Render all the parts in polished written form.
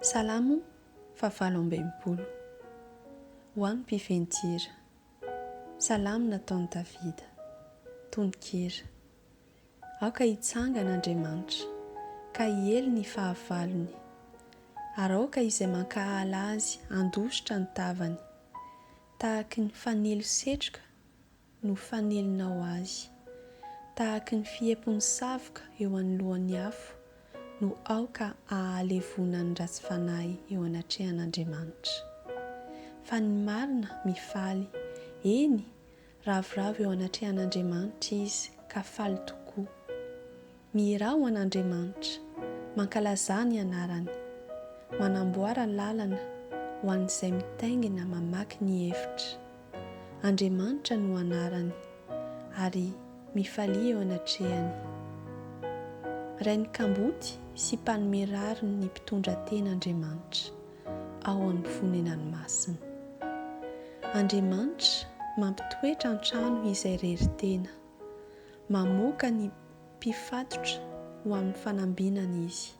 Salamo fahavalo amby 60. Ho an'ny mpiventira. Salamo nataon'i Davida. Tononkira. Aoka hitsangana Andriamanitra, ka hiely ny fahavalony, ary aoka izay mankahala azy handositra ny tavany. Tahaky ny fanilo setroka no fanelinao azy. Tahaky ny fiepon'ny savoka eo anoloan'ny afo no aoka hahalevonan'ny ratsy fanahy eo anatrehan'Andriamanitra. Fa ny marina mifaly, eny, ravoravo eo anatrehan'Andriamanitra izy ka faly tokoa. Mihirà ho an'Andriamanitra, mankalazà ny anarany. Manamboara lalana ho an'izay mitaingina mamaky ny efitra. Andriamanitra no anarany, ary mifalia eo anatrehany. Rain'ny kamboty sy mpanome rariny ny mpitondra tena Andriamanitra, ao amin'ny fonenany masina. Andriamanitra mampitoetra an-trano izay rery tena. Mamoaka ny mpifatotra ho amin'ny fanambinana izy.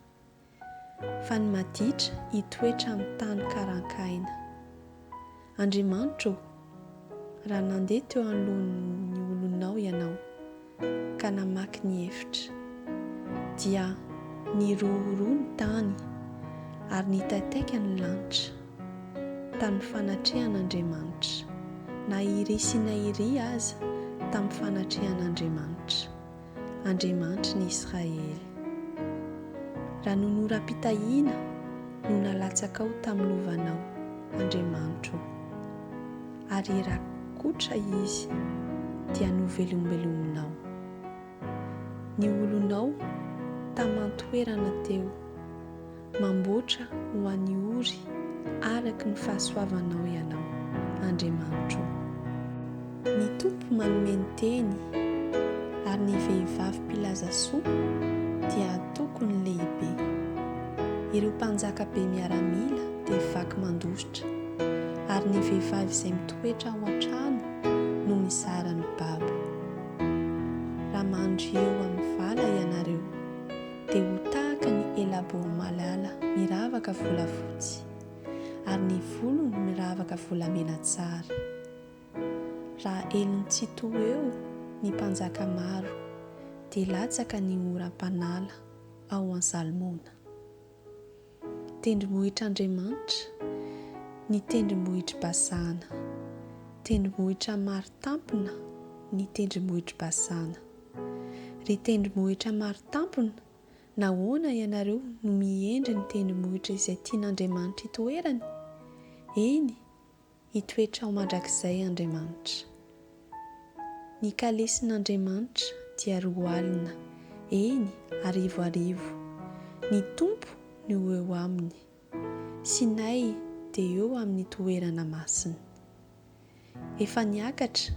Fa ny maditra hitoetra amin'ny tany karankaina. Andriamanitra ô, raha nandeha teo anoloan'ny olonao Ianao, ka namaky ny efitra, dia nirohoroho ny tany ary nitaitaika ny lanitra, tamin'ny fanatrehan'Andriamanitra, na iry sy na iry aza tamin'ny fanatrehan'Andriamanitra. Andriamanitry ny Israely. Raha nonoram-pitahiana no nalatsakao tamin'ny lovanao, Andriamanitro ô, ary rakotra izy, dia novelombelominao. Ny olonao taman-toerana teo. Mamboatra ho an'ny ory araka ny fahasoavanao Ianao, Andriamanitro ô. Ny Tompo manome ny teny, ary ny vehivavy mpilaza soa dia tokony lehibe. Ireo mpanjaka be miaramila dia vaky mandositra, ary ny vehivavy izay mitoetra ao an-trano no mizara ny babo. Raha mandry eo amin'ny vala ianareo, dia ho tahaka ny ela-boromalala miravaka volafotsy, ary ny volony miravaka volamena tsara. Raha helony tsy toa eo ny mpanjaka maro, dia latsaka ny oram-panala ao an-Zalmona. Tendrombohitr'Andriamanitra ny tendrombohitr'i Basana, tendrombohitra marin-tampona ny tendrombohitr'i Basana. Ry tendrombohitra marin-tampona, nahoana ianareo no mihendry ny tendrombohitra izay tian'Andriamanitra hitoerany? Eny, hitoetra ao mandrakizay Andriamanitra. Ny kalesin'Andriamanitra dia 20, eny, arivoarivo. Ny Tompo no eo aminy. Sinay dia eo amin'ny toerana masina. Efa niakatra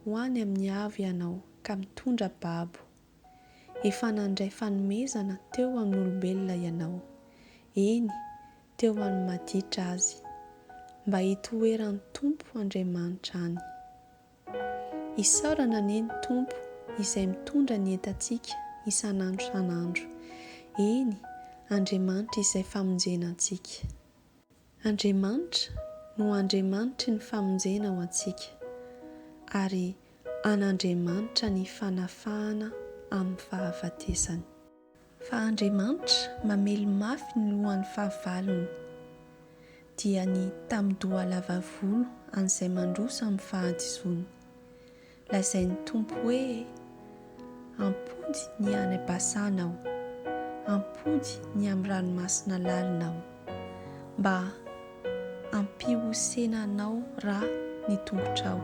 ho any amin'ny avo ianao ka mitondra babo. Efa nandray fanomezana teo amin'olombelona ianao, eny, teo amin'ny maditra azy, mba hitoeran'ny Tompo Andriamanitra any. Isaorana anie ny Tompo izay mitondra ny entantsika isan'andro isan'andro, eny, Andriamanitra izay famonjena antsika. Andriamanitra no Andriamanitry ny famonjena ho antsika, ary an'Andriamanitra ny fanafahana amin'ny fahafatesany. Fa Andriamanitra mamely mafy ny lohan'ny fahavalony, dia ny tamin-doha lava volo an'izay mandroso amin'ny fahadisoany. Lazain'ny Tompo hoe, Ampody ny any Basana aho, ampody ny amin'ny ranomasina lalina aho, mba hampihosena anao ra ny tongotrao,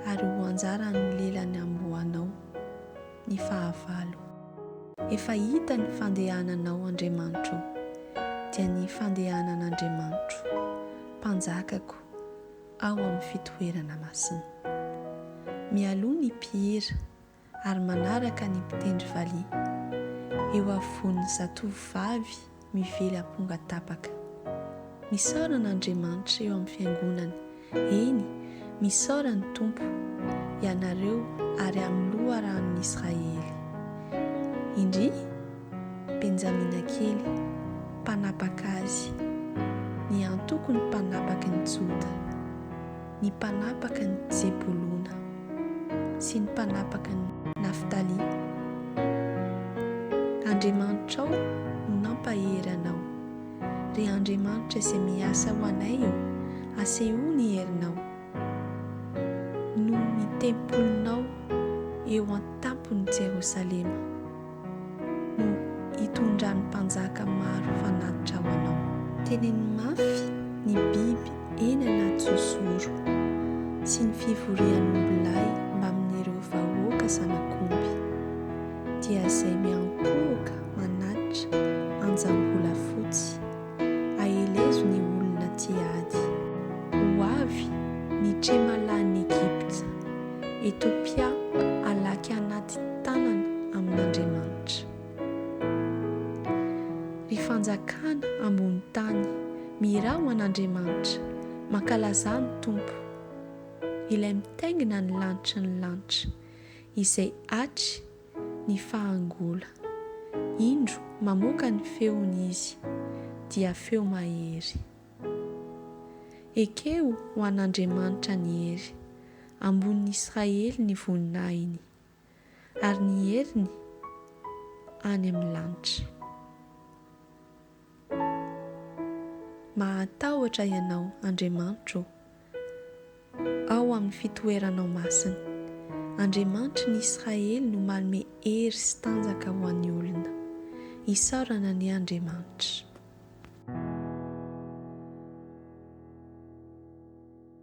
ary ho anjaran'ny lelan'ny amboanao ny fahavalo. Efa hita ny fandehananao, Andriamanitro, dia ny fandehanan'Andriamanitro, Mpanjakako. ao amin'ny fitoerana masina. Mialoha ny mpihira ary manaraka ny mpitendry valiha, eo afovoan'ny zatovovavy mively amponga tapaka. Misaora an'Andriamanitra eo amin'ny fiangonany, eny, misaora ny Tompo, ianareo ary amin'ny loharanon'i Israely. Indry, Benjamina kely. mpanapaka azy, ny antokon'ny mpanapaky ny Joda, ny mpanapaky ny Zebolona, sy ny mpanapaky ny Naftalỳ. Andriamanitrao no nampahery anao. Ry Andriamanitra izay miasa ho anay ô, asehoy ny herinao. Noho ny tempolinao eo an-tampon'i Jerosalema. No hitondran'ny mpanjaka maro fanatitra ho anao. Teneno mafy ny biby eny anaty zozoro, sy ny fivorian'ombilahy mbamin'ireo vahoaka zanak'omby, dia izay miankohoka manatitra anjam-bolafotsy. Ahelezo ny olona tia ady. Ho avy ny tremalahin'i Egypta. Etopia halaky anaty tanana amin'Andriamanitra. Ry fanjakana ambony tany, mihirà ho an'Andriamanitra, mankalazà ny Tompo, Ilay mitaingina ny lanitry ny lanitra, izay atry ny fahangola. Indro mamoaka ny feony Izy, dia feo mahery. Ekeo ho an'Andriamanitra ny hery, ambonin'i Israely ny voninahiny, ary ny heriny any amin'ny lanitra. Mahatahotra Ianao, Andriamanitro ô, ao amin'ny fitoeranao masina. Andriamanitry ny Israely no manome hery sy tanjaka ho an'ny olona. Isaorana anie Andriamanitra.